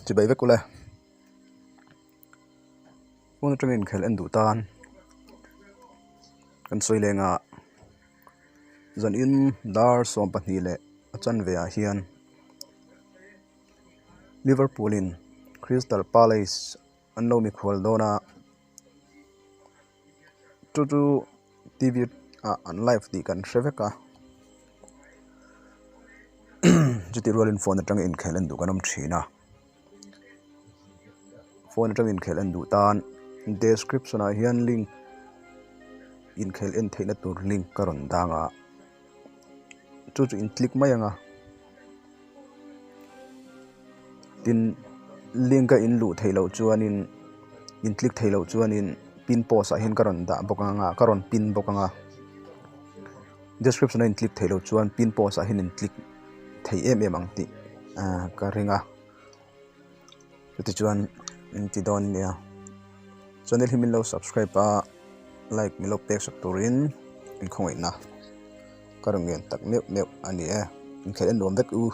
Chibai vek ule. Phone atangin inkhel en duh tan kan sawi leng a, zanin dar 12 leh a chanve ah hian Liverpool in Crystal Palace an lo mikhual dawn a, chu chu T_V ah an live tih kan hre vek a chutih rualin phone atanga inkhel en duh kan awm thin a phone atanga inkhel en duh tan description ah hian link inkhel en theihna tur link ka rawn dang a chu chu in click mai ang a tin link a in luh theih loh chuanin in click theih loh chuanin pin post ah hian ka rawn dah bawk ang a ka rawn pin bawk ang a description a in click theih loh chuan pin post ah hian in click thei em em ang tih ah ka ring a chutichuan in ti dawn nia channel hi min lo subscribe a like min lo pek sak turin in khawngaihna ka rawn ngen tak meuh meuh a ni e inkhelh en nuam vek u.